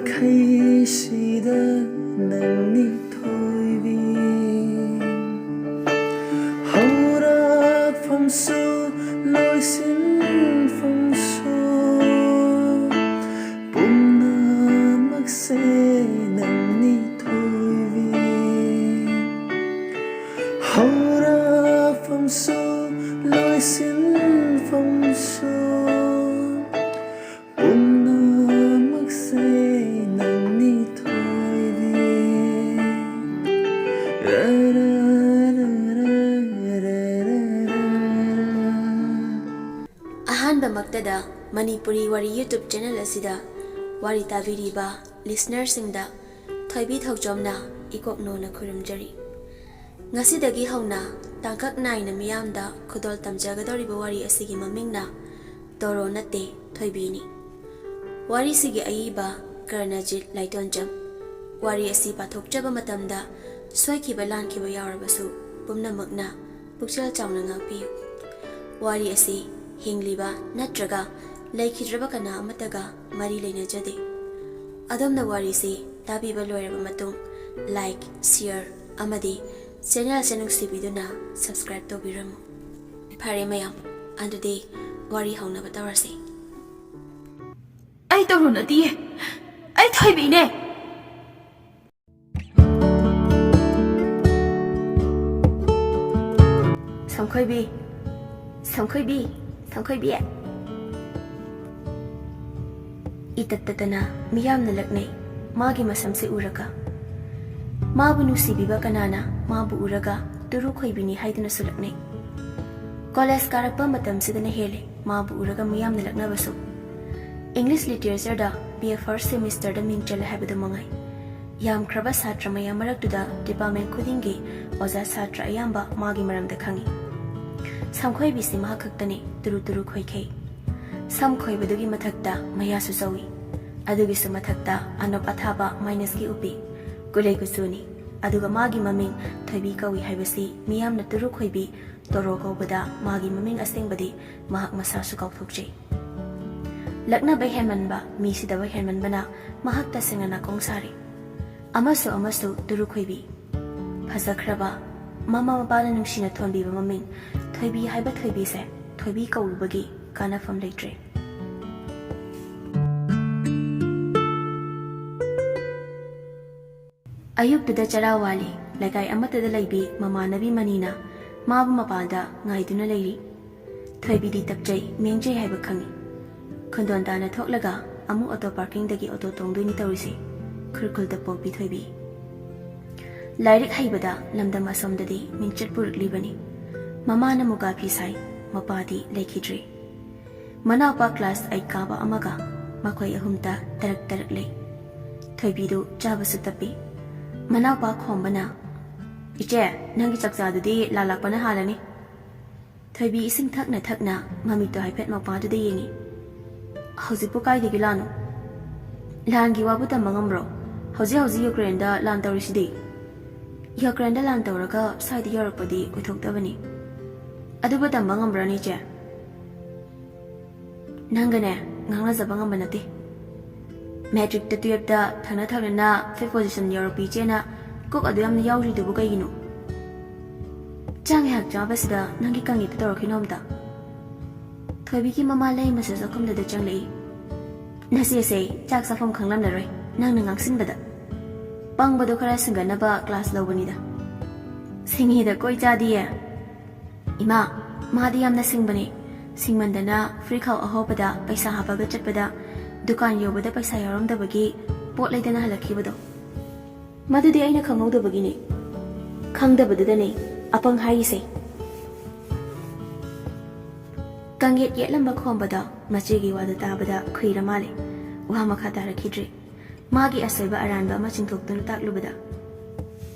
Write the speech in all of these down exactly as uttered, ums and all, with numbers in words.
ꯈꯩꯁꯤꯗ ꯅꯪꯅꯤ ꯊꯣꯏꯕꯤ꯫ ꯍꯧꯔꯛꯐꯝꯁꯨ ꯂꯣꯏꯁꯤꯟꯐꯝꯁꯨ ꯄꯨꯝꯅꯃꯛꯁꯦ ꯅꯪꯅꯤ ꯊꯣꯏꯕꯤ꯫ ꯍꯧꯔꯛꯐꯝꯁꯨ ꯂꯣꯏꯁꯤꯟꯐꯝꯁꯨ ꯄꯨꯝꯅꯃꯛꯁꯦ ꯅꯪꯅꯤ ꯊꯣꯏꯕꯤ꯫ ꯑꯍꯥꯟꯕꯃꯛꯇꯗ ꯃꯅꯤꯄꯨꯔꯤ ꯋꯥꯔꯤ YouTube channel ꯑꯁꯤꯗ ꯋꯥꯔꯤ ꯇꯥꯕꯤꯔꯤꯕ listenerꯁꯤꯡꯗ ꯊꯣꯏꯕꯤ ꯊꯧꯖꯣꯝꯅ ꯏꯀꯣꯛꯅꯣꯅ ꯈꯨꯔꯨꯝꯖꯔꯤ꯫ ꯉꯁꯤꯗꯒꯤ ꯍꯧꯅ ꯇꯥꯡꯀꯛ ꯅꯥꯏꯅ ꯃꯤꯌꯥꯝꯗ ꯈꯨꯗꯣꯜ ꯇꯝꯖꯒꯗꯧꯔꯤꯕ ꯋꯥꯔꯤ ꯑꯁꯤꯒꯤ ꯃꯃꯤꯡꯅ ꯇꯣꯔꯣ ꯅꯠꯇꯦ ꯊꯣꯏꯕꯤꯅꯤ꯫ ꯋꯥꯔꯤꯁꯤꯒꯤ ꯑꯏꯕ ꯀꯔꯅꯖꯤꯠ ꯂꯥꯏꯇꯣꯟꯖꯝ꯫ ꯋꯥꯔꯤ ꯑꯁꯤ ꯄꯥꯊꯣꯛꯆꯕ ꯃꯇꯝꯗ ꯁꯣꯏꯈꯤꯕ ꯂꯥꯟꯈꯤꯕ ꯌꯥꯎꯔꯕꯁꯨ ꯄꯨꯝꯅꯃꯛꯅ ꯄꯨꯛꯆꯦꯜ ꯆꯥꯎꯅ ꯉꯥꯛꯄꯤꯌꯨ꯫ ꯋꯥꯔꯤ ꯑꯁꯤ ꯍꯤꯡꯂꯤꯕ ꯅꯠꯇ꯭ꯔꯒ ꯂꯩꯈꯤꯗ꯭ꯔꯕ ꯀꯅꯥ ꯑꯃꯠꯇꯒ ꯃꯔꯤ ꯂꯩꯅꯖꯗꯦ꯫ ꯑꯗꯣꯝꯅ ꯋꯥꯔꯤꯁꯤ ꯇꯥꯕꯤꯕ ꯂꯣꯏꯔꯕ ꯃꯇꯨꯡ like, share ꯑꯃꯗꯤ channelꯁꯦ ꯅꯨꯡꯁꯤꯕꯤꯗꯨꯅ subscribe ꯇꯧꯕꯤꯔꯝꯃꯨ꯫ ꯐꯔꯦ ꯃꯌꯥꯝ, ꯑꯗꯨꯗꯤ ꯋꯥꯔꯤ ꯍꯧꯅꯕ ꯇꯧꯔꯁꯤ꯫ ꯑꯩ ꯇꯧꯔꯨ ꯅꯠꯇꯤꯌꯦ, ꯑꯩ ꯊꯣꯏꯕꯤꯅꯦ꯫ ꯁꯝꯈꯣꯏꯕꯤ, ꯁꯝꯈꯣꯏꯕꯤ, ꯁꯝꯈꯣꯏꯕꯤ꯫ ꯏꯇꯠ ꯇꯠꯇꯅ ꯃꯤꯌꯥꯝꯅ ꯂꯛꯅꯩ ꯃꯥꯒꯤ ꯃꯁꯝꯁꯦ ꯎꯔꯒ꯫ ꯃꯥꯕꯨ ꯅꯨꯡꯁꯤꯕꯤꯕ ꯀꯅꯥꯅ ꯃꯥꯕꯨ ꯎꯔꯒ ꯇꯨꯔꯨ ꯈꯣꯏꯕꯤꯅꯤ ꯍꯥꯏꯗꯨꯅꯁꯨ ꯂꯛꯅꯩ꯫ ꯀꯣꯂꯦꯖ ꯀꯥꯔꯛꯄ ꯃꯇꯝꯁꯤꯗꯅ ꯍꯦꯜꯂꯦ ꯃꯥꯕꯨ ꯎꯔꯒ ꯃꯤꯌꯥꯝꯅ ꯂꯛꯅꯕꯁꯨ꯫ English literatureꯗ B A first semesterꯗ ꯃꯤꯡ ꯆꯜꯂꯦ ꯍꯥꯏꯕꯗꯨ ꯃꯉꯥꯏ꯫ ꯌꯥꯝꯈ꯭ꯔꯕ ꯁꯥꯇ꯭ꯔ ꯃꯌꯥꯝ ꯃꯔꯛꯇꯨꯗ department ꯈꯨꯗꯤꯡꯒꯤ ꯑꯣꯖꯥ ꯁꯥꯇ꯭ꯔ ꯑꯌꯥꯝꯕ ꯃꯥꯒꯤ ꯃꯔꯝꯗ ꯈꯪꯏ꯫ ꯁꯝꯈꯣꯏꯕꯤꯁꯤ ꯃꯍꯥꯛ ꯈꯛꯇꯅꯤ ꯇꯨꯔꯨ ꯇꯨꯔꯨ ꯈꯣꯏꯈꯩ꯫ ꯁꯝ ꯈꯣꯏꯕꯗꯨꯒꯤ ꯃꯊꯛꯇ ꯃꯌꯥꯁꯨ ꯆꯧꯏ꯫ ꯑꯗꯨꯒꯤꯁꯨ ꯃꯊꯛꯇ ꯑꯅꯣꯞ ꯑꯊꯥꯕ minusꯀꯤ ꯎꯞꯄꯤ꯫ ꯀꯨꯂꯩ ꯀꯨꯆꯨꯅꯤ꯫ ꯑꯗꯨꯒ ꯃꯥꯒꯤ ꯃꯃꯤꯡ ꯊꯣꯏꯕꯤ ꯀꯧꯏ ꯍꯥꯏꯕꯁꯤ ꯃꯤꯌꯥꯝꯅ ꯇꯨꯔꯨ ꯈꯣꯏꯕꯤ, ꯇꯣꯔꯣ ꯀꯧꯕꯗ ꯃꯥꯒꯤ ꯃꯃꯤꯡ ꯑꯁꯦꯡꯕꯗꯤ ꯃꯍꯥꯛ ꯃꯁꯥꯁꯨ ꯀꯥꯎꯊꯣꯛꯆꯩ꯫ ꯂꯛꯅꯕ ꯍꯦꯟꯃꯟꯕ, ꯃꯤ ꯁꯤꯗꯕ ꯍꯦꯟꯃꯟꯕꯅ ꯃꯍꯥꯛ ꯇꯁꯦꯡꯅ ꯅꯥꯀꯣꯡ ꯁꯥꯔꯤ꯫ ꯑꯃꯁꯨ ꯑꯃꯁꯨ ꯇꯨꯔꯨ ꯈꯣꯏꯕꯤ꯫ ꯐꯖꯈ꯭ꯔꯕ, ꯃꯃꯥ ꯃꯄꯥꯅ ꯅꯨꯡꯁꯤꯅ ꯊꯣꯟꯕꯤꯕ ꯃꯃꯤꯡ ꯊꯣꯏꯕꯤ ꯍꯥꯏꯕ ꯊꯣꯏꯕꯤꯁꯦ ꯊꯣꯏꯕꯤ ꯀꯧꯔꯨꯕꯒꯤ ꯀꯥꯟꯅꯐꯝ ꯂꯩꯇ꯭ꯔꯦ꯫ ꯑꯌꯨꯛꯇꯨꯗ ꯆꯔꯥ ꯋꯥꯜꯂꯤ꯫ ꯂꯩꯀꯥꯏ ꯑꯃꯠꯇꯗ ꯂꯩꯕꯤ ꯃꯃꯥꯟꯅꯕꯤ ꯃꯅꯤꯅ ꯃꯥꯕꯨ ꯃꯄꯥꯟꯗ ꯉꯥꯏꯗꯨꯅ ꯂꯩꯔꯤ꯫ ꯊꯣꯏꯕꯤꯗꯤ ꯇꯞꯆꯩ, ꯃꯦꯡꯖꯩ ꯍꯥꯏꯕ ꯈꯪꯏ꯫ ꯈꯨꯟꯗꯣꯟ ꯇꯥꯅ ꯊꯣꯛꯂꯒ ꯑꯃꯨꯛ ꯑꯣꯇꯣ ꯄꯥꯔꯀꯤꯡꯗꯒꯤ ꯑꯣꯇꯣ ꯇꯣꯡꯗꯣꯏꯅꯤ ꯇꯧꯔꯤꯁꯦ꯫ ꯈꯨꯔꯈꯨꯜꯗ ꯄꯣꯛꯄꯤ ꯊꯣꯏꯕꯤ꯫ ꯂꯥꯏꯔꯤꯛ ꯍꯩꯕꯗ ꯂꯝꯗꯝ ꯑꯁꯣꯝꯗꯗꯤ ꯃꯤꯡꯆꯠ ꯄꯨꯔꯛꯂꯤꯕꯅꯤ꯫ ꯃꯃꯥꯅ ꯃꯨꯒꯥ ꯐꯤ ꯁꯥꯏ, ꯃꯄꯥꯗꯤ ꯂꯩꯈꯤꯗ꯭ꯔꯦ꯫ ꯃꯅꯥꯎꯄꯥ ꯀ꯭ꯂꯥꯁ ꯑꯩꯠ ꯀꯥꯕ ꯑꯃꯒ ꯃꯈꯣꯏ ꯑꯍꯨꯝꯇ ꯇꯔꯛ ꯇꯔꯛ ꯂꯩ꯫ ꯊꯣꯏꯕꯤꯗꯨ ꯆꯥꯕꯁꯨ ꯇꯞꯄꯤ꯫ ꯃꯅꯥꯎꯄꯥ ꯈꯣꯝꯕꯅ, "ꯏꯆꯦ, ꯅꯪꯒꯤ ꯆꯥꯛꯆꯥꯗꯨꯗꯤ ꯂꯥꯂꯥꯛꯄꯅ ꯍꯥꯜꯂꯅꯤ꯫" ꯊꯣꯏꯕꯤ ꯏꯁꯤꯡ ꯊꯛꯅ ꯊꯛꯅ ꯃꯃꯤꯠꯇꯣ ꯍꯥꯏꯐꯦꯠ ꯃꯄꯥꯗꯨꯗ ꯌꯦꯡꯏ꯫ "ꯍꯧꯖꯤꯛꯄꯨ ꯀꯥꯏꯗꯒꯤ ꯂꯥꯟꯅꯣ? ꯂꯥꯟꯒꯤ ꯋꯥꯕꯨ ꯇꯝꯕ ꯉꯝꯕ꯭ꯔꯣ? ꯍꯧꯖꯤꯛ ꯍꯧꯖꯤꯛ ꯌꯨꯀ꯭ꯔꯦꯟꯗ ꯂꯥꯟ ꯇꯧꯔꯤꯁꯤꯗꯤ꯫ ꯌꯨꯀ꯭ꯔꯦꯟꯗ ꯂꯥꯟ ꯇꯧꯔꯒ ꯁ꯭ꯋꯥꯏꯗ ꯌꯧꯔꯛꯄꯗꯤ ꯑꯣꯏꯊꯣꯛꯇꯕꯅꯤ꯫ ꯑꯗꯨꯕꯨ ꯇꯝꯕ ꯉꯝꯕ꯭ꯔꯣꯅꯦ, ꯏꯆꯦ?" "ꯅꯪꯒꯅꯦ ꯉꯥꯡꯅꯖꯕ ꯉꯝꯕ ꯅꯠꯇꯦ꯫ ꯃꯦꯇ꯭ꯔꯤꯛꯇ ꯇꯨꯌꯦꯜꯞꯇ ꯊꯪꯅ ꯊꯪꯅꯅ ꯐꯤꯐ ꯄꯣꯖꯤꯁꯟ ꯌꯧꯔꯛꯄꯤ ꯏꯆꯦꯅ ꯀꯣꯛ ꯑꯗꯨ ꯌꯥꯝꯅ ꯌꯥꯎꯔꯤꯗꯨꯕꯨ ꯀꯩꯒꯤꯅꯣ? ꯆꯥꯛ ꯉꯥꯏꯍꯥꯛ ꯆꯥꯕꯁꯤꯗ ꯅꯪꯒꯤ ꯀꯪꯉꯤꯗꯨ ꯇꯧꯔꯛꯈꯤꯅꯣ ꯑꯝꯇ꯫" ꯊꯣꯏꯕꯤꯒꯤ ꯃꯃꯥ ꯂꯩꯃꯁꯨ ꯆꯥꯛꯈꯨꯝꯗꯨꯗ ꯆꯪꯂꯛꯏ꯫ "ꯅꯆꯦꯁꯦ ꯆꯥꯛ ꯆꯥꯐꯝ ꯈꯪꯂꯝꯂꯔꯣꯏ, ꯅꯪꯅ ꯉꯥꯡꯁꯤꯟꯕꯗ꯫ ꯄꯪꯕꯗꯣ ꯈꯔ ꯁꯤꯡꯒꯠꯅꯕ ꯀ꯭ꯂꯥꯁ ꯂꯧꯕꯅꯤꯗ꯫" "ꯁꯤꯡꯉꯤꯗ ꯀꯣꯏ ꯆꯥꯗꯤꯌꯦ꯫" "ꯏꯃꯥ, ꯃꯥꯗꯤ ꯌꯥꯝꯅ ꯁꯤꯡꯕꯅꯦ꯫ ꯁꯤꯡꯃꯟꯗꯅ ꯐꯨꯔꯤꯠꯈꯥꯎ ꯑꯍꯧꯕꯗ ꯄꯩꯁꯥ ꯍꯥꯞꯄꯒ ꯆꯠꯄꯗ ꯗꯨꯀꯥꯟ ꯌꯧꯕꯗ ꯄꯩꯁꯥ ꯌꯥꯎꯔꯝꯗꯕꯒꯤ ꯄꯣꯠ ꯂꯩꯗꯅ ꯍꯜꯂꯛꯈꯤꯕꯗꯣ꯫ ꯃꯗꯨꯗꯤ ꯑꯩꯅ ꯈꯪꯍꯧꯗꯕꯒꯤꯅꯦ꯫" "ꯈꯪꯗꯕꯗꯨꯗꯅꯦ ꯑꯄꯪ ꯍꯥꯏꯔꯤꯁꯦ꯫" ꯀꯪꯌꯦꯠ ꯌꯦꯠꯂꯝꯕ ꯈꯣꯝꯕꯗ ꯃꯆꯦꯒꯤ ꯋꯥꯗꯨ ꯇꯥꯕꯗ ꯈꯨꯏꯔ ꯃꯥꯜꯂꯦ꯫ ꯋꯥ ꯃꯈꯥ ꯇꯥꯔꯛꯈꯤꯗ꯭ꯔꯦ꯫ ꯃꯥꯒꯤ ꯑꯁꯣꯏꯕ ꯑꯔꯥꯟꯕ ꯑꯃ ꯆꯤꯡꯊꯣꯛꯇꯨꯅ ꯇꯥꯛꯂꯨꯕꯗ꯫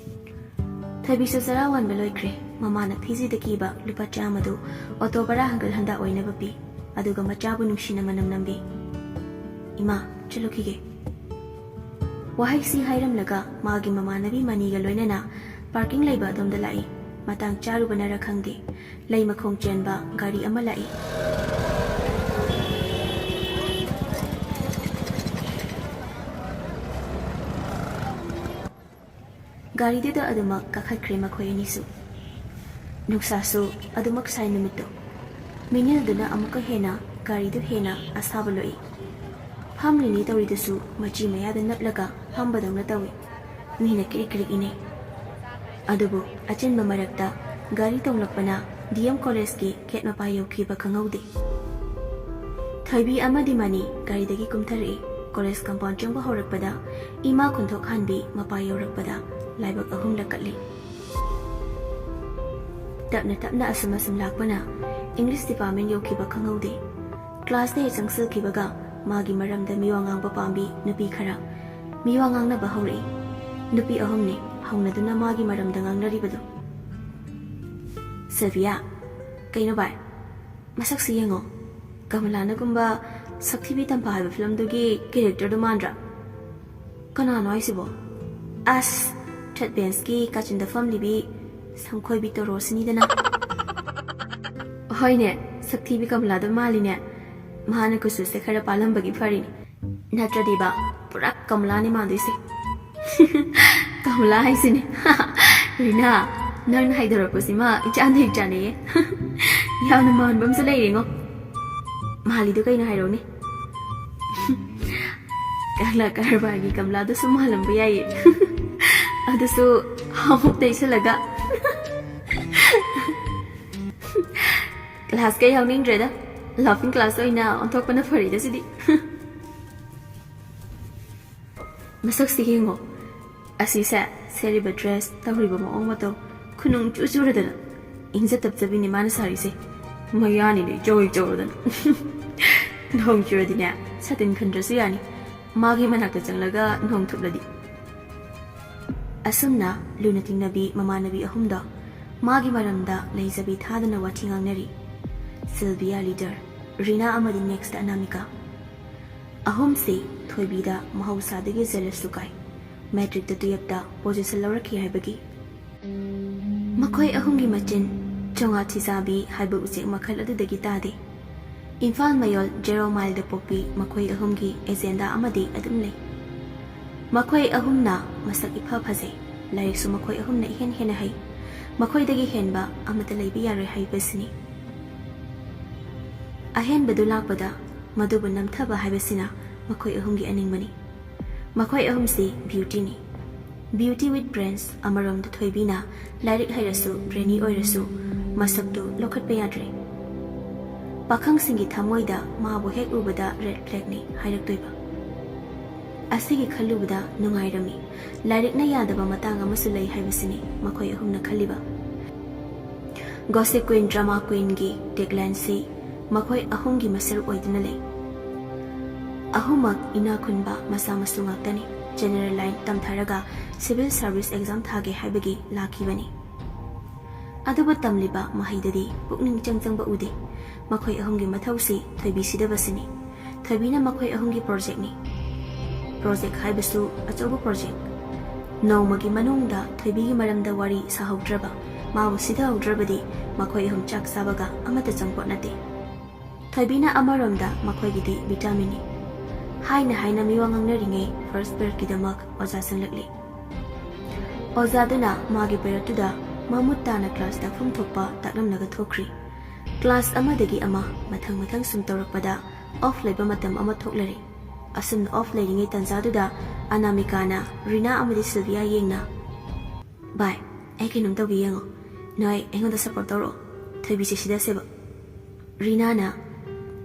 ꯊꯣꯏꯕꯤꯁꯨ ꯆꯔꯥ ꯋꯥꯟꯕ ꯂꯣꯏꯈ꯭ꯔꯦ꯫ ꯃꯃꯥꯅ ꯊꯤꯖꯤꯗ ꯀꯤꯕ ꯂꯨꯄꯥ ꯆꯥꯝꯃꯗꯨ ꯑꯣꯇꯣ ꯚꯔꯥ ꯍꯪꯒꯠ ꯍꯟꯗ ꯑꯣꯏꯅꯕ ꯄꯤ꯫ ꯑꯗꯨꯒ ꯃꯆꯥꯕꯨ ꯅꯨꯡꯁꯤꯅ ꯃꯅꯝ ꯅꯝꯕꯤ꯫ "ꯏꯃꯥ, ꯆꯠꯂꯨꯈꯤꯒꯦ꯫" ꯋꯥꯍꯩꯁꯤ ꯍꯥꯏꯔꯝꯂꯒ ꯃꯥꯒꯤ ꯃꯃꯥꯟꯅꯕꯤ ꯃꯅꯤꯒ ꯂꯣꯏꯅꯅ ꯄꯥꯔꯀꯤꯡ ꯂꯩꯕ ꯑꯗꯣꯝꯗ ꯂꯥꯛꯏ꯫ ꯃꯇꯥꯡ ꯆꯥꯔꯨꯕꯅꯔ ꯈꯪꯗꯦ, ꯂꯩ ꯃꯈꯣꯡ ꯆꯦꯟꯕ ꯒꯥꯔꯤ ꯑꯃ ꯂꯥꯛꯏ꯫ ꯒꯥꯔꯤꯗꯨꯗ ꯑꯗꯨꯃꯛ ꯀꯥꯈꯠꯈ꯭ꯔꯦ ꯃꯈꯣꯏ ꯑꯅꯤꯁꯨ꯫ ꯅꯨꯡꯁꯥꯁꯨ ꯑꯗꯨꯃꯛ ꯁꯥꯏ ꯅꯨꯃꯤꯠꯇꯣ꯫ ꯃꯤꯅꯤꯜꯗꯨꯅ ꯑꯃꯨꯛꯀ ꯍꯦꯟꯅ ꯒꯥꯔꯤꯗꯨ ꯍꯦꯟꯅ ꯑꯁꯥꯕ ꯂꯣꯛꯏ꯫ ꯐꯝꯂꯤꯅꯦ ꯇꯧꯔꯤꯗꯨꯁꯨ ꯃꯆꯤ ꯃꯌꯥꯗ ꯅꯞꯂꯒ ꯐꯝꯕꯗꯧꯅ ꯇꯧꯏ꯫ ꯃꯤꯅ ꯀ꯭ꯔꯤꯛ ꯀ꯭ꯔꯤꯛ ꯏꯅꯩ꯫ ꯑꯗꯨꯕꯨ ꯑꯆꯤꯟꯕ ꯃꯔꯛꯇ ꯒꯥꯔꯤ ꯇꯣꯡꯂꯛꯄꯅ ꯗꯤ ꯑꯦꯝ ꯀꯣꯂꯦꯖꯀꯤ ꯒꯦꯠ ꯃꯄꯥ ꯌꯧꯈꯤꯕ ꯈꯪꯍꯧꯗꯦ꯫ ꯊꯣꯏꯕꯤ ꯑꯃꯗꯤ ꯃꯅꯤ ꯒꯥꯔꯤꯗꯒꯤ ꯀꯨꯝꯊꯔꯛꯏ꯫ ꯀꯣꯂꯦꯖ ꯀꯝꯄꯥꯎꯟ ꯆꯪꯕ ꯍꯧꯔꯛꯄꯗ ꯏꯃꯥ ꯈꯨꯟꯊꯣꯛ ꯍꯥꯟꯕꯤ ꯃꯄꯥ ꯌꯧꯔꯛꯄꯗ ꯂꯥꯏꯕꯛ ꯑꯍꯨꯝꯂꯛ ꯀꯠꯂꯤ꯫ ꯇꯞꯅ ꯇꯞꯅ ꯑꯁꯨꯝ ꯑꯁꯨꯝ ꯂꯥꯛꯄꯅ ꯏꯪꯂꯤꯁ ꯗꯤꯄꯥꯔꯠꯃꯦꯟ ꯌꯧꯈꯤꯕ ꯈꯪꯍꯧꯗꯦ꯫ ꯀ꯭ꯂꯥꯁꯇ ꯍꯦꯛ ꯆꯪꯁꯤꯜꯈꯤꯕꯒ ꯃꯥꯒꯤ ꯃꯔꯝꯗ ꯃꯤꯋꯥ ꯉꯥꯡꯕ ꯄꯥꯝꯕꯤ ꯅꯨꯄꯤ ꯈꯔ ꯃꯤꯋꯥ ꯉꯥꯡꯅꯕ ꯍꯧꯔꯛꯏ꯫ ꯅꯨꯄꯤ ꯑꯍꯨꯝꯅꯤ ꯍꯧꯅꯗꯨꯅ ꯃꯥꯒꯤ ꯃꯔꯝꯗ ꯉꯥꯡꯅꯔꯤꯕꯗꯨ꯫ "ꯁꯤꯜꯚꯤꯌꯥ, ꯀꯩꯅꯣ ꯚꯥꯏ? ꯃꯁꯛꯁꯤ ꯌꯦꯡꯉꯣ, ꯀꯃꯂꯥꯅꯒꯨꯝꯕ ꯁꯛꯊꯤꯕꯤ ꯇꯝꯐꯥ ꯍꯥꯏꯕ ꯐꯤꯂꯝꯗꯨꯒꯤ ꯀꯦꯔꯦꯛꯇꯔꯗꯨ ꯃꯥꯟꯗ꯭ꯔꯥ? ꯀꯅꯥꯅꯣ ꯍꯥꯏꯁꯤꯕꯣ? ꯑꯁ, ꯊꯥꯔꯠ ꯕꯦꯟꯁꯀꯤ ꯀꯥꯆꯤꯟꯗ ꯐꯝꯂꯤꯕꯤ ꯁꯝꯈꯣꯏꯕꯤ ꯇꯣꯔꯣꯁꯤꯅꯤꯗꯅ꯫" "ꯍꯣꯏꯅꯦ, ꯁꯛꯊꯤꯕꯤ ꯀꯃꯂꯥꯗꯣ ꯃꯥꯜꯂꯤꯅꯦ꯫ ꯃꯥꯅ ꯀꯨꯆꯨꯁꯦ ꯈꯔ ꯄꯥꯜꯂꯝꯕꯒꯤ ꯐꯔꯤꯅꯦ꯫ ꯅꯠꯇ꯭ꯔꯗꯤꯕ ꯄꯨꯔꯥ ꯀꯃꯂꯥꯅꯦ ꯃꯥꯟꯗꯣꯏꯁꯦ꯫" "ꯀꯃꯂꯥ ꯍꯥꯏꯁꯤꯅꯦ꯫" "ꯔꯤꯅꯥ, ꯅꯪꯅ ꯍꯥꯏꯗꯣꯔꯛꯄꯁꯤꯃ ꯏꯆꯥꯟꯗ ꯍꯦꯛ ꯆꯥꯟꯅꯩꯌꯦ꯫" "ꯌꯥꯝꯅ ꯃꯥꯟꯕ ꯑꯃꯁꯨ ꯂꯩꯔꯦꯉꯣ꯫" "ꯃꯥꯜꯂꯤꯗꯣ ꯀꯩꯅꯣ ꯍꯥꯏꯔꯛꯎꯅꯦ꯫" "ꯀꯪꯂꯥ ꯀꯔꯕꯥꯔꯒꯤ ꯀꯃꯂꯥꯗꯨꯁꯨ ꯃꯥꯜꯂꯝꯕ ꯌꯥꯏꯌꯦ꯫" "ꯑꯗꯨꯁꯨ ꯍꯥꯃꯨꯛ ꯇꯩꯁꯜꯂꯒ꯫" "ꯀ꯭ꯂꯥꯁꯀ ꯌꯥꯎꯅꯤꯡꯗ꯭ꯔꯦꯗ, ꯂꯥꯐꯤꯡ ꯀ꯭ꯂꯥꯁ ꯑꯣꯏꯅ ꯑꯣꯟꯊꯣꯛꯄꯅ ꯐꯔꯦꯗ ꯁꯤꯗꯤ꯫" "ꯃꯁꯛꯁꯤ ꯌꯦꯡꯉꯣ, ꯑꯁꯤꯁꯦ ꯁꯦꯠꯂꯤꯕ ꯗ꯭ꯔꯦꯁ, ꯇꯧꯔꯤꯕ ꯃꯑꯣꯡ ꯃꯇꯧ, ꯈꯨꯅꯨꯡ ꯆꯨ ꯆꯨꯔꯗꯅ ꯏꯪꯖ ꯇꯞꯆꯕꯤꯅꯤ ꯃꯥꯅ ꯁꯥꯔꯤꯁꯦ꯫ ꯃꯌꯥꯅꯤꯅꯦ ꯏꯆꯧ ꯏꯆꯧꯔꯗꯅ꯫" "ꯅꯣꯡ ꯆꯨꯔꯗꯤꯅꯦ, ꯁꯥꯇꯤꯟ ꯈꯟꯗ꯭ꯔꯁꯨ ꯌꯥꯅꯤ, ꯃꯥꯒꯤ ꯃꯅꯥꯛꯇ ꯆꯪꯂꯒ ꯅꯣꯡ ꯊꯨꯞꯂꯗꯤ꯫" ꯑꯁꯨꯝꯅ ꯂꯨꯅ ꯇꯤꯡꯅꯕꯤ ꯃꯃꯥꯟꯅꯕꯤ ꯑꯍꯨꯝꯗꯣ ꯃꯥꯒꯤ ꯃꯔꯝꯗ ꯂꯩꯖꯕꯤ ꯊꯥꯗꯅ ꯋꯥꯊꯤ ꯉꯥꯡꯅꯔꯤ꯫ ꯁꯤꯜꯚꯤꯌꯥ ꯂꯤꯗꯔ, ꯔꯤꯅꯥ ꯑꯃꯗꯤ ꯅꯦꯛꯁꯇ ꯑꯅꯥꯃꯤꯀꯥ꯫ ꯑꯍꯨꯝꯁꯤ ꯊꯣꯏꯕꯤꯗ ꯃꯍꯧꯁꯥꯗꯒꯤ ꯖꯦꯂꯁꯁꯨ ꯀꯥꯏ꯫ ꯃꯦꯇ꯭ꯔꯤꯛꯇ ꯇꯨꯌꯦꯞꯇ ꯄꯣꯖꯤꯁꯟ ꯂꯧꯔꯛꯈꯤ ꯍꯥꯏꯕꯒꯤ꯫ ꯃꯈꯣꯏ ꯑꯍꯨꯝꯒꯤ ꯃꯆꯤꯟ ꯆꯣꯉꯥ ꯊꯤꯖꯥꯕꯤ ꯍꯥꯏꯕ ꯎꯆꯦꯛ ꯃꯈꯜ ꯑꯗꯨꯗꯒꯤ ꯇꯥꯗꯦ꯫ ꯏꯝꯐꯥꯜ ꯃꯌꯣꯜ ꯖꯦꯔꯣ ꯃꯥꯏꯜꯗ ꯄꯣꯛꯄꯤ ꯃꯈꯣꯏ ꯑꯍꯨꯝꯒꯤ ꯑꯦꯖꯦꯟꯗꯥ ꯑꯃꯗꯤ ꯑꯗꯨꯝ ꯂꯩ꯫ ꯃꯈꯣꯏ ꯑꯍꯨꯝꯅ ꯃꯁꯛ ꯏꯐ ꯐꯖꯩ꯫ ꯂꯥꯏꯔꯤꯛꯁꯨ ꯃꯈꯣꯏ ꯑꯍꯨꯝꯅ ꯏꯍꯦꯟ ꯍꯦꯟꯅ ꯍꯩ꯫ ꯃꯈꯣꯏꯗꯒꯤ ꯍꯦꯟꯕ ꯑꯃꯠꯇ ꯂꯩꯕ ꯌꯥꯔꯣꯏ ꯍꯥꯏꯕꯁꯤꯅꯤ꯫ ꯑꯍꯦꯟꯕꯗꯨ ꯂꯥꯛꯄꯗ ꯃꯗꯨꯕꯨ ꯅꯝꯊꯕ ꯍꯥꯏꯕꯁꯤꯅ ꯃꯈꯣꯏ ꯑꯍꯨꯝꯒꯤ ꯑꯅꯤꯡꯕꯅꯤ꯫ ꯃꯈꯣꯏ ꯑꯍꯨꯝꯁꯤ beautyꯅꯤ꯫ Beauty with brains꯫ ꯑꯃꯔꯣꯝꯗ ꯊꯣꯏꯕꯤꯅ ꯂꯥꯏꯔꯤꯛ ꯍꯩꯔꯁꯨ, brainy ꯑꯣꯏꯔꯁꯨ, ꯃꯁꯛꯇꯨ ꯂꯧꯈꯠꯄ ꯌꯥꯗ꯭ꯔꯦ꯫ ꯄꯥꯈꯪꯁꯤꯡꯒꯤ ꯊꯃꯣꯏꯗ ꯃꯥꯕꯨ ꯍꯦꯛ ꯎꯕꯗ red flagꯅꯤ ꯍꯥꯏꯔꯛꯇꯣꯏꯕ꯫ ꯑꯁꯤꯒꯤ ꯈꯜꯂꯨꯕꯗ ꯅꯨꯡꯉꯥꯏꯔꯝꯃꯤ꯫ ꯂꯥꯏꯔꯤꯛꯅ ꯌꯥꯗꯕ ꯃꯇꯥꯡ ꯑꯃꯁꯨ ꯂꯩ ꯍꯥꯏꯕꯁꯤꯅꯤ ꯃꯈꯣꯏ ꯑꯍꯨꯝꯅ ꯈꯜꯂꯤꯕ꯫ Gossip Queen, Drama Queenꯒꯤ taglineꯁꯤ ꯃꯈꯣꯏ ꯑꯍꯨꯝꯒꯤ ꯃꯁꯔꯨꯛ ꯑꯣꯏꯗꯨꯅ ꯂꯩ꯫ ꯑꯍꯨꯝꯃꯛ ꯏꯅꯥꯛ ꯈꯨꯟꯕ ꯃꯆꯥ ꯃꯁꯨ ꯉꯥꯛꯇꯅꯤ꯫ General line ꯇꯝꯊꯔꯒ civil service exam ꯊꯥꯒꯦ ꯍꯥꯏꯕꯒꯤ ꯂꯥꯛꯈꯤꯕꯅꯤ꯫ ꯑꯗꯨꯕꯨ ꯇꯝꯂꯤꯕ ꯃꯍꯩꯗꯗꯤ ꯄꯨꯛꯅꯤꯡ ꯏꯆꯪ ꯆꯪꯕ ꯎꯗꯦ꯫ ꯃꯈꯣꯏ ꯑꯍꯨꯝꯒꯤ ꯃꯊꯧꯁꯤ ꯊꯣꯏꯕꯤ ꯁꯤꯗꯕꯁꯤꯅꯤ꯫ ꯊꯣꯏꯕꯤꯅ ꯃꯈꯣꯏ ꯑꯍꯨꯝꯒꯤ projectꯅꯤ꯫ Project ꯍꯥꯏꯕꯁꯨ ꯑꯆꯧꯕ project꯫ ꯅꯣꯡꯃꯒꯤ ꯃꯅꯨꯡꯗ ꯊꯣꯏꯕꯤꯒꯤ ꯃꯔꯝꯗ ꯋꯥꯔꯤ ꯁꯥꯍꯧꯗ꯭ꯔꯕ, ꯃꯥꯕꯨ ꯁꯤꯗꯍꯧꯗ꯭ꯔꯕꯗꯤ ꯃꯈꯣꯏ ꯑꯍꯨꯝ ꯆꯥꯛ ꯆꯥꯕꯒ ꯑꯃꯠꯇ ꯆꯪꯄꯣꯠ ꯅꯠꯇꯦ꯫ ꯊꯣꯏꯕꯤꯅ ꯑꯃꯔꯣꯝꯗ ꯃꯈꯣꯏꯒꯤꯗꯤ vitaminꯅꯤ꯫ ꯍꯥꯏꯅ ꯍꯥꯏꯅ ꯃꯤꯋꯥ ꯉꯥꯡꯅꯔꯤꯉꯩ first periodꯀꯤꯗꯃꯛ ꯑꯣꯖꯥ ꯆꯪꯂꯛꯂꯤ꯫ ꯑꯣꯖꯥꯗꯨꯅ ꯃꯥꯒꯤ periodꯇꯨꯗ ꯃꯃꯨꯠ ꯇꯥꯅ class ꯇꯥꯛꯐꯝ ꯊꯣꯛꯄ ꯇꯥꯛꯂꯝꯂꯒ ꯊꯣꯛꯈ꯭ꯔꯤ꯫ Class ꯑꯃꯗꯒꯤ ꯑꯃ ꯃꯊꯪ ꯃꯊꯪ ꯁꯨꯝ ꯇꯧꯔꯛꯄꯗ off ꯂꯩꯕ ꯃꯇꯝ ꯑꯃ ꯊꯣꯛꯂꯔꯦ꯫ ꯑꯁꯨꯝꯅ off ꯂꯩꯔꯤꯉꯩ ꯇꯥꯟꯖꯥꯗꯨꯗ ꯑꯅꯥꯃꯤꯀꯥꯅ ꯔꯤꯅꯥ ꯑꯃꯗꯤ ꯁꯤꯜꯚꯤꯌꯥ ꯌꯦꯡꯅ, "ꯚꯥꯏ, ꯑꯩ ꯀꯩꯅꯣꯝ ꯇꯧꯒꯦ ꯌꯦꯡꯉꯣ꯫ ꯅꯣꯏ ꯑꯩꯉꯣꯟꯗ support ꯇꯧꯔꯛꯑꯣ꯫ ꯊꯣꯏꯕꯤꯁꯦ ꯁꯤꯗꯁꯦꯕ꯫" ꯔꯤꯅꯥꯅ,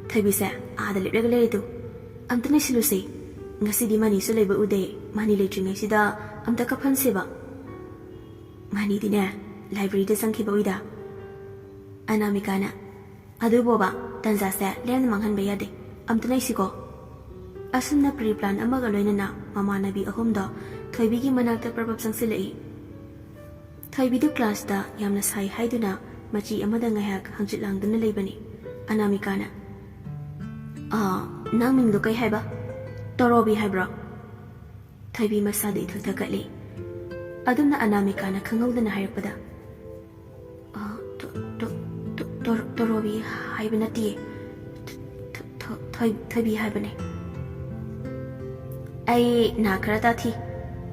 "ꯊꯣꯏꯕꯤꯁꯦ ꯑꯥꯗ ꯂꯦꯞꯂꯒ ꯂꯩꯔꯦ ꯇꯨ꯫ ꯑꯝꯇ ꯅꯩꯁꯤꯜꯂꯨꯁꯦ꯫ ꯉꯁꯤꯗꯤ ꯃꯅꯤꯁꯨ ꯂꯩꯕ ꯎꯗꯦ꯫ ꯃꯅꯤ ꯂꯩꯇ꯭ꯔꯤꯉꯩꯁꯤꯗ ꯑꯝꯇ ꯀꯞꯍꯟꯁꯦꯕ꯫" ꯃꯅꯤꯗꯤꯅꯦ, libraryꯗ ꯆꯪꯈꯤꯕ ꯎꯏꯗ꯫ ꯑꯅꯥꯃꯤꯀꯥꯅ, "ꯑꯗꯨꯕꯣꯕ, ꯇꯟꯖꯥꯁꯦ ꯂꯦꯝꯅ ꯃꯥꯡꯍꯟꯕ ꯌꯥꯗꯦ꯫ ꯑꯝꯇ ꯂꯩꯁꯤꯀꯣ꯫" ꯑꯁꯨꯝꯅ pre-plan ꯑꯃꯒ ꯂꯣꯏꯅꯅ ꯃꯃꯥꯟꯅꯕꯤ ꯑꯍꯨꯝꯗꯣ ꯊꯣꯏꯕꯤꯒꯤ ꯃꯅꯥꯛꯇ ꯄ꯭ꯔꯞ ꯄ꯭ꯔꯞ ꯆꯪꯁꯤꯜꯂꯛꯏ꯫ ꯊꯣꯏꯕꯤꯗꯨ classꯇ ꯌꯥꯝꯅ ꯁꯥꯏ ꯍꯥꯏꯗꯨꯅ ꯃꯆꯤ ꯑꯃꯗ ꯉꯥꯏꯍꯥꯛ ꯍꯪꯆꯤꯠ ꯂꯥꯡꯗꯨꯅ ꯂꯩꯕꯅꯤ꯫ ꯑꯅꯥꯃꯤꯀꯥꯅ, "ꯑꯥ, ꯅꯪ ꯃꯤꯡꯗꯣ ꯀꯩ ꯍꯥꯏꯕ? ꯇꯣꯔꯣꯕꯤ ꯍꯥꯏꯕ꯭ꯔꯣ?" ꯊꯣꯏꯕꯤ ꯃꯁꯥꯗ ꯏꯊꯨ ꯊꯛꯀꯠꯂꯤ꯫ ꯑꯗꯨꯝꯅ ꯑꯅꯥꯃꯤꯀꯥꯅ ꯈꯪꯍꯧꯗꯅ ꯍꯥꯏꯔꯛꯄꯗ, "ꯑ, ꯇꯣ-, ꯇꯣ-, ꯇꯣ-, ꯇꯣ-, ꯇꯣꯔꯣꯕꯤ ꯍꯥꯏꯕ ꯅꯠꯇꯤꯌꯦ꯫ ꯊꯣ-, ꯊꯣ-, ꯊꯣꯏ-, ꯊꯣꯏꯕꯤ ꯍꯥꯏꯕꯅꯦ꯫" "ꯑꯩ ꯅꯥ ꯈꯔ ꯇꯥꯊꯤ꯫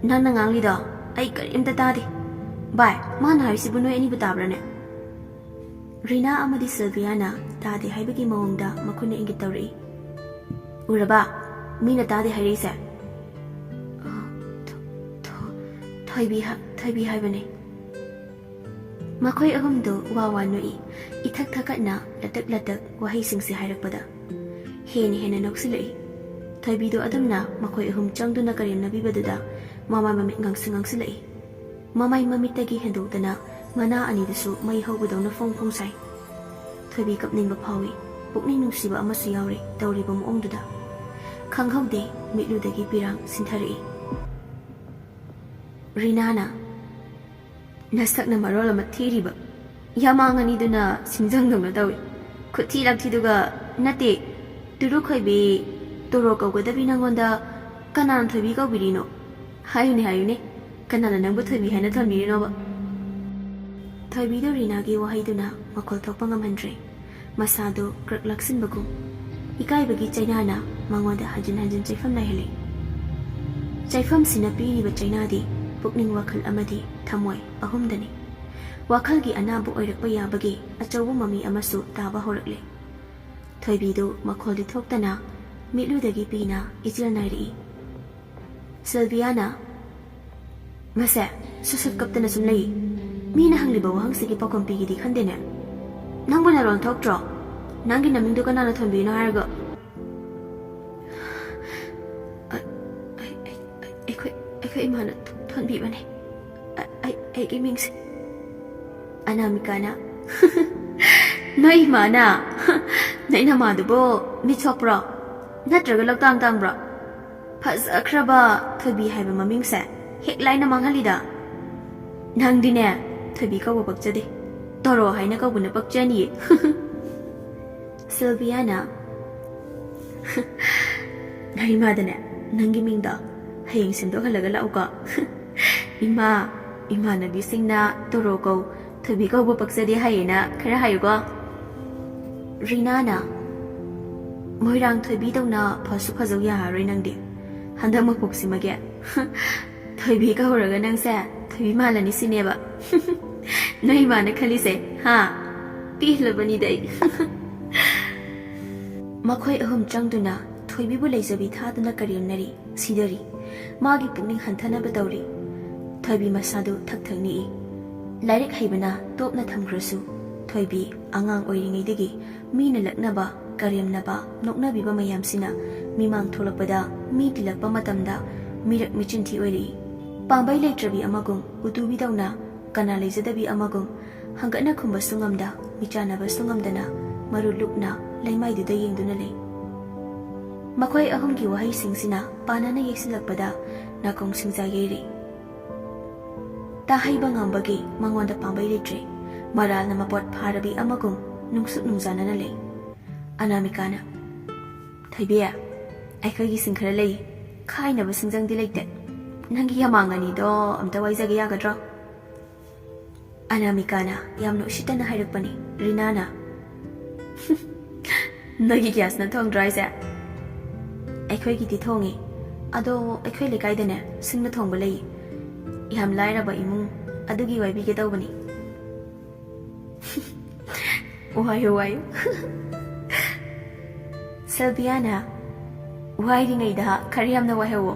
ꯅꯪꯅ ꯉꯥꯡꯂꯤꯗꯣ ꯑꯩ ꯀꯔꯤꯝꯇ ꯇꯥꯗꯦ꯫ ꯚꯥꯏ, ꯃꯥꯅ ꯍꯥꯏꯔꯤꯁꯤꯕꯨ ꯅꯣꯏ ꯑꯅꯤꯕꯨ ꯇꯥꯕ꯭ꯔꯥꯅꯦ? ꯔꯤꯅꯥ ꯑꯃꯗꯤ ꯁꯤꯜꯚꯤꯌꯥꯅ ꯇꯥꯗꯦ ꯍꯥꯏꯕꯒꯤ ꯃꯑꯣꯡꯗ ꯃꯈꯨꯠꯅ ꯏꯪꯒꯤꯠ ꯇꯧꯔꯛꯏ꯫ ꯎꯔꯕ? ꯃꯤꯅ ꯇꯥꯗꯦ ꯍꯥꯏꯔꯛꯏꯁꯦ꯫ ꯑ, ꯊꯣ-, ꯊꯣ-, ꯊꯣꯏꯕꯤ ꯍꯥ-, ꯊꯣꯏꯕꯤ ꯍꯥꯏꯕꯅꯦ꯫ ꯃꯈꯣꯏ ꯑꯍꯨꯝꯗꯨ ꯋꯥ ꯋꯥ ꯅꯣꯛꯏ꯫ ꯏꯊꯛ ꯊꯛꯀꯠꯅ ꯂꯇꯛ ꯂꯇꯛ ꯋꯥꯍꯩꯁꯤꯡꯁꯤ ꯍꯥꯏꯔꯛꯄꯗ ꯍꯦꯟꯅ ꯍꯦꯟꯅ ꯅꯣꯛꯁꯤꯜꯂꯛꯏ꯫ ꯊꯣꯏꯕꯤꯗꯨ ꯑꯗꯨꯝꯅ ꯃꯈꯣꯏ ꯑꯍꯨꯝ ꯆꯪꯗꯨꯅ ꯀꯔꯦꯝꯅꯕꯤꯕꯗꯨꯗ ꯃꯃꯥꯏ ꯃꯃꯤꯠ ꯉꯥꯡꯁꯪ ꯉꯥꯡꯁꯤꯜꯂꯛꯏ꯫ ꯃꯃꯥꯏ ꯃꯃꯤꯠꯇꯒꯤ ꯍꯦꯟꯗꯣꯛꯇꯅ ꯃꯅꯥ ꯑꯅꯤꯗꯨꯁꯨ ꯃꯩ ꯍꯧꯕꯗꯧꯅ ꯐꯣꯡ ꯐꯣꯡ ꯁꯥꯏ꯫ ꯊꯣꯏꯕꯤ ꯀꯞꯅꯤꯡꯕ ꯐꯥꯎꯏ꯫ ꯄꯨꯛꯅꯤꯡ ꯅꯨꯡꯁꯤꯕ ꯑꯃꯁꯨ ꯌꯥꯎꯔꯤ ꯇꯧꯔꯤꯕ ꯃꯑꯣꯡꯗꯨꯗ꯫ ꯈꯪꯍꯧꯗꯦ, ꯃꯤꯠꯂꯨꯗꯒꯤ ꯄꯤꯔꯥꯡ ꯁꯤꯟꯊꯔꯛꯏ꯫ ꯔꯤꯅꯥꯅ, "ꯅꯁꯛꯅ ꯃꯔꯣꯜ ꯑꯃ ꯊꯤꯔꯤꯕ, ꯌꯥꯃꯥꯡ ꯑꯅꯤꯗꯨꯅ ꯁꯤꯡꯖꯪꯗꯧꯅ ꯇꯧꯏ꯫ ꯈꯨꯠꯊꯤ ꯂꯥꯛꯊꯤꯗꯨꯒ ꯅꯠꯇꯦ, ꯇꯨꯔꯨ ꯈꯣꯏꯕꯤ, ꯇꯣꯔꯣ ꯀꯧꯒꯗꯕꯤ ꯅꯪꯉꯣꯟꯗ ꯀꯅꯥꯅ ꯊꯣꯏꯕꯤ ꯀꯧꯕꯤꯔꯤꯅꯣ? ꯍꯥꯏꯌꯨꯅꯦ, ꯍꯥꯏꯌꯨꯅꯦ, ꯀꯅꯥꯅ ꯅꯪꯕꯨ ꯊꯣꯏꯕꯤ ꯍꯥꯏꯅ ꯊꯣꯟꯕꯤꯔꯤꯅꯣꯕ?" ꯊꯣꯏꯕꯤꯗꯨ ꯔꯤꯅꯥꯒꯤ ꯋꯥꯍꯩꯗꯨꯅ ꯃꯈꯣꯜ ꯊꯣꯛꯄ ꯉꯝꯍꯟꯗ꯭ꯔꯦ꯫ ꯃꯁꯥꯗꯨ ꯀ꯭ꯔꯛ ꯂꯥꯛꯁꯤꯟꯕꯒꯨꯝ꯫ ꯏꯀꯥꯏꯕꯒꯤ ꯆꯩꯅꯥꯅ ꯃꯉꯣꯟꯗ ꯍꯟꯖꯤꯟ ꯍꯟꯖꯤꯟ ꯆꯩꯐꯝ ꯅꯥꯏꯍꯜꯂꯤ꯫ ꯆꯩꯐꯝꯁꯤꯅ ꯄꯤꯔꯤꯕ ꯆꯩꯅꯥꯗꯤ ꯄꯨꯛꯅꯤꯡ, ꯋꯥꯈꯜ ꯑꯃꯗꯤ ꯊꯃꯣꯏ ꯑꯍꯨꯝꯗꯅꯤ꯫ ꯋꯥꯈꯜꯒꯤ ꯑꯅꯥꯕ ꯑꯣꯏꯔꯛꯄ ꯌꯥꯕꯒꯤ ꯑꯆꯧꯕ ꯃꯃꯤ ꯑꯃꯁꯨ ꯇꯥꯕ ꯍꯧꯔꯛꯂꯦ꯫ ꯊꯣꯏꯕꯤꯗꯨ ꯃꯈꯣꯜꯗꯤ ꯊꯣꯛꯇꯅ ꯃꯤꯠꯂꯨꯗꯒꯤ ꯄꯤꯅ ꯏꯆꯦꯜ ꯅꯥꯏꯔꯛꯏ꯫ ꯁꯤꯜꯚꯤꯌꯥꯅ, "ꯃꯁꯦ ꯁꯨꯠ ꯁꯨꯠ ꯀꯞꯇꯅ ꯁꯨꯝ ꯂꯩ꯫ ꯃꯤꯅ ꯍꯪꯂꯤꯕ ꯋꯥꯍꯪꯁꯤꯒꯤ ꯄꯥꯎꯈꯨꯝ ꯄꯤꯒꯦꯗꯤ ꯈꯟꯗꯦꯅꯦ꯫ ꯅꯪꯕꯨ ꯅꯔꯣꯟ ꯊꯣꯛꯇ꯭ꯔꯣ? ꯅꯪꯒꯤ ꯅꯃꯤꯡꯗꯨ ꯀꯅꯥꯅ ꯊꯣꯟꯕꯤꯅꯣ ꯍꯥꯏꯔꯒ?" "ꯑ-, ꯑꯩ-, ꯑꯩ-, ꯑꯩ-, ꯑꯩꯈꯣꯏ, ꯑꯩꯈꯣꯏ ꯏꯃꯥꯅ ꯊꯣꯟꯕꯤꯕꯅꯦ꯫ ꯑ-, ꯑꯩ-, ꯑꯩꯒꯤ ꯃꯤꯡꯁꯦ꯫" ꯑꯅꯥꯃꯤꯀꯥꯅ, "ꯅꯣꯏ ꯏꯃꯥꯅ? ꯅꯣꯏ ꯅꯃꯥꯗꯨꯕꯨ ꯃꯤꯠ ꯁꯣꯛꯄ꯭ꯔꯣ? ꯅꯠꯇ꯭ꯔꯒ ꯂꯧꯇꯥꯡ ꯇꯥꯡꯕ꯭ꯔꯣ? ꯐꯖꯈ꯭ꯔꯕ ꯊꯣꯏꯕꯤ ꯍꯥꯏꯕ ꯃꯃꯤꯡꯁꯦ ꯍꯦꯛ ꯂꯥꯏꯅ ꯃꯥꯡꯍꯜꯂꯤꯗ꯫ ꯅꯪꯗꯤꯅꯦ, ꯊꯣꯏꯕꯤ ꯀꯧꯕ ꯄꯛꯆꯗꯦ꯫ ꯇꯣꯔꯣ ꯍꯥꯏꯅ ꯀꯧꯕꯅ ꯄꯛꯆꯅꯤꯌꯦ꯫" ꯁꯤꯜꯚꯤꯌꯥꯅ, "ꯅꯪ ꯏꯃꯥꯗꯅꯦ, ꯅꯪꯒꯤ ꯃꯤꯡꯗꯣ ꯍꯌꯦꯡ ꯁꯦꯝꯗꯣꯛꯍꯜꯂꯒ ꯂꯥꯛꯎꯀꯣ꯫" "ꯏꯃꯥ, ꯏꯃꯥꯟꯅꯕꯤꯁꯤꯡꯅ ꯇꯣꯔꯣ ꯀꯧ, ꯊꯣꯏꯕꯤ ꯀꯧꯕ ꯄꯛꯆꯗꯦ ꯍꯥꯏꯌꯦꯅ ꯈꯔ ꯍꯥꯏꯌꯨꯀꯣ꯫" ꯔꯤꯅꯥꯅ, "ꯃꯣꯏꯔꯥꯡ ꯊꯣꯏꯕꯤꯗꯧꯅ ꯐꯁꯨ ꯐꯖꯧ ꯌꯥꯔꯔꯣꯏ ꯅꯪꯗꯤ꯫ ꯍꯟꯗꯛ ꯃꯄꯣꯛꯁꯤꯃꯒꯤ ꯊꯣꯏꯕꯤ ꯀꯧꯔꯒ ꯅꯪꯁꯦ ꯊꯣꯏꯕꯤ ꯃꯥꯜꯂꯅꯤ ꯁꯤꯅꯦꯕ? ꯅꯣꯏ ꯏꯃꯥꯅ ꯈꯜꯂꯤꯁꯦ, ꯍꯥ? ꯄꯦꯜꯂꯕꯅꯤꯗ ꯑꯩ꯫ ꯃꯈꯣꯏ ꯑꯍꯨꯝ ꯆꯪꯗꯨꯅ ꯊꯣꯏꯕꯤꯕꯨ ꯂꯩꯖꯕꯤ ꯊꯥꯗꯨꯅ ꯀꯔꯦꯝꯅꯔꯤ, ꯁꯤꯗꯔꯤ꯫ ꯃꯥꯒꯤ ꯄꯨꯛꯅꯤꯡ ꯍꯟꯊꯅꯕ ꯇꯧꯔꯤ꯫ ꯊꯣꯏꯕꯤ ꯃꯁꯥꯗꯨ ꯊꯛ ꯊꯛ ꯅꯤꯛꯏ꯫ ꯂꯥꯏꯔꯤꯛ ꯍꯩꯕꯅ ꯇꯣꯞꯅ ꯊꯝꯈ꯭ꯔꯁꯨ, ꯊꯣꯏꯕꯤ ꯑꯉꯥꯡ ꯑꯣꯏꯔꯤꯉꯩꯗꯒꯤ ꯃꯤꯅ ꯂꯛꯅꯕ, ꯀꯔꯦꯝꯅꯕ, ꯅꯣꯛꯅꯕꯤꯕ ꯃꯌꯥꯝꯁꯤꯅ ꯃꯤꯃꯥꯡ ꯊꯣꯛꯂꯛꯄꯗ ꯃꯤ ꯇꯤꯜꯂꯛꯄ ꯃꯇꯝꯗ ꯃꯤꯔꯛ ꯃꯤꯆꯤꯟꯊꯤ ꯑꯣꯏꯔꯛꯏ꯫ ꯄꯥꯝꯕꯩ ꯂꯩꯇ꯭ꯔꯕꯤ ꯑꯃꯒꯨꯝ, ꯎꯇꯨꯕꯤꯗꯧꯅ ꯀꯅꯥ ꯂꯩꯖꯗꯕꯤ ꯑꯃꯒꯨꯝ, ꯍꯪꯒꯠꯅ ꯈꯨꯝꯕꯁꯨ ꯉꯝꯗ, ꯃꯤꯆꯥꯟꯅꯕꯁꯨ ꯉꯝꯗꯅ ꯃꯔꯨ ꯂꯨꯛꯅ ꯂꯩꯃꯥꯏꯗꯨꯗ ꯌꯦꯡꯗꯨꯅ ꯂꯩ꯫ ꯃꯈꯣꯏ ꯑꯍꯨꯝꯒꯤ ꯋꯥꯍꯩꯁꯤꯡꯁꯤꯅ ꯄꯥꯅꯅ ꯌꯩꯁꯤꯜꯂꯛꯄꯗ ꯅꯥꯀꯣꯡ ꯁꯤꯡꯖꯥ ꯌꯩꯔꯤ꯫ ꯇꯥꯍꯩꯕ ꯉꯝꯕꯒꯤ ꯃꯉꯣꯟꯗ ꯄꯥꯝꯕꯩ ꯂꯩꯇ꯭ꯔꯦ꯫ ꯃꯔꯥꯜꯅ ꯃꯄꯣꯠ ꯐꯥꯔꯕꯤ ꯑꯃꯒꯨꯝ ꯅꯨꯡꯁꯨꯛ ꯅꯨꯡꯖꯥꯅꯅ ꯂꯩ꯫ ꯑꯅꯥꯃꯤꯀꯥꯅ, "ꯊꯣꯏꯕꯤ, ꯑꯩꯈꯣꯏꯒꯤ ꯁꯤꯡ ꯈꯔ ꯂꯩ, ꯈꯥꯏꯅꯕ ꯁꯤꯡꯖꯪꯗꯤ ꯂꯩꯇꯦ꯫ ꯅꯪꯒꯤ ꯌꯥꯃꯥꯡ ꯑꯅꯤꯗꯣ ꯑꯝꯇ ꯋꯥꯏꯖꯒꯦ ꯌꯥꯒꯗ꯭ꯔꯣ?" ꯑꯅꯥꯃꯤꯀꯥꯅ ꯌꯥꯝꯅ ꯎꯁꯤꯠꯇꯅ ꯍꯥꯏꯔꯛꯄꯅꯤ꯫ ꯔꯤꯅꯥꯅ, "ꯅꯣꯏꯒꯤ ꯒ꯭ꯌꯥꯁꯅ ꯊꯣꯡꯗ꯭ꯔꯣ ꯍꯥꯏꯁꯦ?" "ꯑꯩꯈꯣꯏꯒꯤꯗꯤ ꯊꯣꯡꯉꯤ, ꯑꯗꯣ ꯑꯩꯈꯣꯏ ꯂꯩꯀꯥꯏꯗꯅꯦ ꯁꯤꯡꯅ ꯊꯣꯡꯕ ꯂꯩ꯫ ꯌꯥꯝ ꯂꯥꯏꯔꯕ ꯏꯃꯨꯡ ꯑꯗꯨꯒꯤ ꯋꯥꯏꯕꯤꯒꯦ ꯇꯧꯕꯅꯤ꯫" "ꯋꯥꯏꯌꯨ, ꯋꯥꯏꯌꯨ꯫" ꯁꯦꯜꯕꯤꯌꯥꯅ, "ꯋꯥꯏꯔꯤꯉꯩꯗ ꯈꯔ ꯌꯥꯝꯅ ꯋꯥꯏꯍꯧꯋꯣ꯫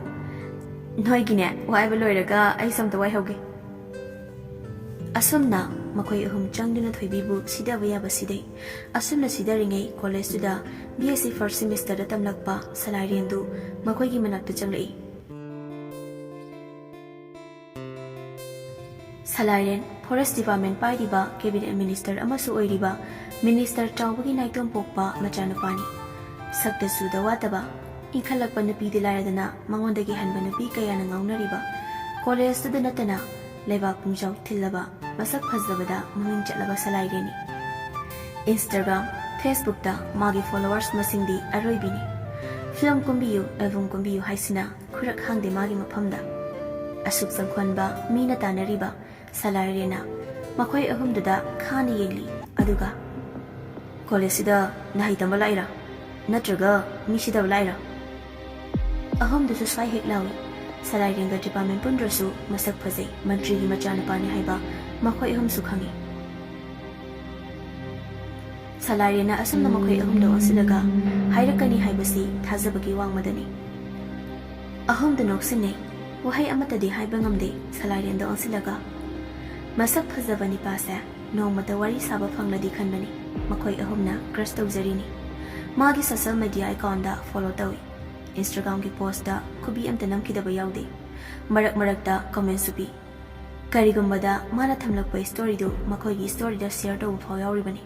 ꯅꯣꯏꯒꯤꯅꯦ ꯋꯥꯏꯕ ꯂꯣꯏꯔꯒ ꯑꯩꯁꯨ ꯑꯝꯇ ꯋꯥꯏꯍꯧꯒꯦ꯫" ꯑꯁꯨꯝꯅ ꯃꯈꯣꯏ ꯑꯍꯨꯝ ꯆꯪꯗꯨꯅ ꯊꯣꯏꯕꯤꯕꯨ ꯁꯤꯗꯕ ꯌꯥꯕ ꯁꯤꯗꯩ꯫ ꯑꯁꯨꯝꯅ ꯁꯤꯗꯔꯤꯉꯩ ꯀꯣꯂꯦꯖꯇꯨꯗ ꯕꯤ ꯑꯦꯁ ꯁꯤ ꯐꯥꯔꯁ ꯁꯦꯃꯤꯁꯇꯔꯗ ꯇꯝꯂꯛꯄ ꯁꯂꯥꯏꯔꯦꯟꯗꯨ ꯃꯈꯣꯏꯒꯤ ꯃꯅꯥꯛꯇ ꯆꯪꯂꯛꯏ꯫ ꯁꯂꯥꯏꯔꯦꯟ ꯐꯣꯔꯦꯁ ꯗꯤꯄꯥꯔꯠꯃꯦꯟ ꯄꯥꯏꯔꯤꯕ ꯀꯦꯕꯤꯅꯦꯠ ꯃꯤꯅꯤꯁꯇꯔ ꯑꯃꯁꯨ ꯑꯣꯏꯔꯤꯕ ꯃꯤꯅꯤꯁꯇꯔ ꯆꯥꯎꯕꯒꯤ ꯅꯥꯏꯇꯣꯝ ꯄꯣꯛꯄ ꯃꯆꯥꯅꯨꯄꯥꯅꯤ꯫ ꯁꯛꯇ ꯆꯨꯗ ꯋꯥꯠꯇꯕ, ꯏꯟꯈꯠꯂꯛꯄ ꯅꯨꯄꯤꯗꯤ ꯂꯥꯏꯔꯗꯅ ꯃꯉꯣꯟꯗꯒꯤ ꯍꯟꯕ ꯅꯨꯄꯤ ꯀꯌꯥꯅ ꯉꯥꯎꯅꯔꯤꯕ, ꯀꯣꯂꯦꯖꯇꯨꯗ ꯅꯠꯇꯅ ꯂꯩꯕꯥꯛ ꯄꯨꯝꯖꯥꯎ ꯊꯤꯜꯂꯕ, ꯃꯁꯛ ꯐꯖꯕꯗ ꯃꯃꯤꯡ ꯆꯠꯂꯕ ꯁꯂꯥꯏꯔꯦꯟꯅꯤ꯫ ꯏꯟꯁꯇꯥꯒ꯭ꯔꯥꯝ, ꯐꯦꯁꯕꯨꯛꯇ ꯃꯥꯒꯤ ꯐꯣꯂꯣꯋꯔꯁ ꯃꯁꯤꯡꯗꯤ ꯑꯔꯣꯏꯕꯤꯅꯤ꯫ ꯐꯤꯂꯝ ꯀꯨꯝꯕꯤꯌꯨ, ꯑꯦꯜꯕꯝ ꯀꯨꯝꯕꯤꯌꯨ ꯍꯥꯏꯁꯤꯅ ꯈꯨꯔꯛ ꯍꯥꯡꯗꯦ ꯃꯥꯒꯤ ꯃꯐꯝꯗ꯫ ꯑꯁꯨꯛ ꯆꯪꯈꯣꯟꯕ ꯃꯤꯅ ꯇꯥꯟꯅꯔꯤꯕ ꯁꯂꯥꯏꯔꯦꯟꯅ ꯃꯈꯣꯏ ꯑꯍꯨꯝꯗꯨꯗ ꯈꯥꯅ ꯌꯦꯡꯂꯤ꯫ ꯑꯗꯨꯒ, "ꯀꯣꯂꯦꯖꯁꯤꯗ ꯅꯍꯩ ꯇꯝꯕ ꯂꯥꯛꯏꯔꯥ? ꯅꯠꯇ꯭ꯔꯒ ꯃꯤ ꯁꯤꯗꯕ ꯂꯥꯛꯏꯔꯥ?" ꯑꯍꯨꯝꯗꯨꯁꯨ ꯁ꯭ꯋꯥꯏ ꯍꯦꯛ ꯂꯥꯎꯏ꯫ ꯁꯂꯥꯏꯔꯦꯟꯒ ꯗꯤꯄꯥꯔꯠꯃꯦꯟ ꯄꯨꯟꯗ꯭ꯔꯁꯨ ꯃꯁꯛ ꯐꯖꯩ, ꯃꯟꯇ꯭ꯔꯤꯒꯤ ꯃꯆꯥꯅꯨꯄꯥꯅꯤ ꯍꯥꯏꯕ ꯃꯈꯣꯏ ꯑꯍꯨꯝꯁꯨ ꯈꯪꯏ꯫ ꯁꯂꯥꯏꯔꯦꯟꯅ ꯑꯁꯨꯝꯅ ꯃꯈꯣꯏ ꯑꯍꯨꯝꯗ ꯑꯣꯟꯁꯤꯜꯂꯒ ꯍꯥꯏꯔꯛꯀꯅꯤ ꯍꯥꯏꯕꯁꯤ ꯊꯥꯖꯕꯒꯤ ꯋꯥꯡꯃꯗꯅꯤ꯫ ꯑꯍꯨꯝꯗꯨ ꯅꯣꯛꯁꯤꯟꯅꯩ꯫ ꯋꯥꯍꯩ ꯑꯃꯠꯇꯗꯤ ꯍꯥꯏꯕ ꯉꯝꯗꯦ ꯁꯂꯥꯏꯔꯦꯟꯗ ꯑꯣꯟꯁꯤꯜꯂꯒ꯫ ꯃꯁꯛ ꯐꯖꯕ ꯅꯤꯄꯥꯁꯦ ꯅꯣꯡꯃꯇ ꯋꯥꯔꯤ ꯁꯥꯕ ꯐꯪꯂꯗꯤ ꯈꯟꯕꯅꯤ꯫ ꯃꯈꯣꯏ ꯑꯍꯨꯝꯅ crush ꯇꯧꯖꯔꯤꯅꯤ꯫ ꯃꯥꯒꯤ social media accountꯗ follow ꯇꯧꯏ꯫ Instagramꯒꯤ postꯇ ꯈꯨꯕꯤ ꯑꯝꯇ ꯅꯝꯈꯤꯗꯕ ꯌꯥꯎꯗꯦ꯫ ꯃꯔꯛ ꯃꯔꯛꯇ commentꯁꯨ ꯄꯤ꯫ ꯀꯔꯤꯒꯨꯝꯕꯗ ꯃꯥꯅ ꯊꯝꯂꯛꯄ storyꯗꯨ ꯃꯈꯣꯏꯒꯤ storyꯗ share ꯇꯧꯕ ꯐꯥꯎ ꯌꯥꯎꯔꯤꯕꯅꯤ꯫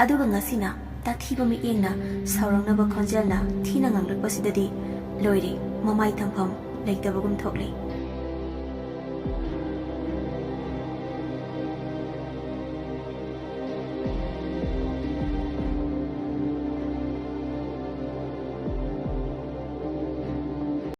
ꯑꯗꯨꯒ ꯉꯁꯤꯅ ꯇꯥꯊꯤꯕ ꯃꯤꯠꯌꯦꯡꯅ ꯁꯥꯎꯔꯛꯅꯕ ꯈꯣꯟꯖꯦꯜꯅ ꯊꯤꯅ ꯉꯥꯡꯂꯛꯄꯁꯤꯗꯗꯤ ꯂꯣꯏꯔꯦ, ꯃꯃꯥꯏ ꯊꯝꯐꯝ ꯂꯩꯇꯕꯒꯨꯝ ꯊꯣꯛꯂꯦ꯫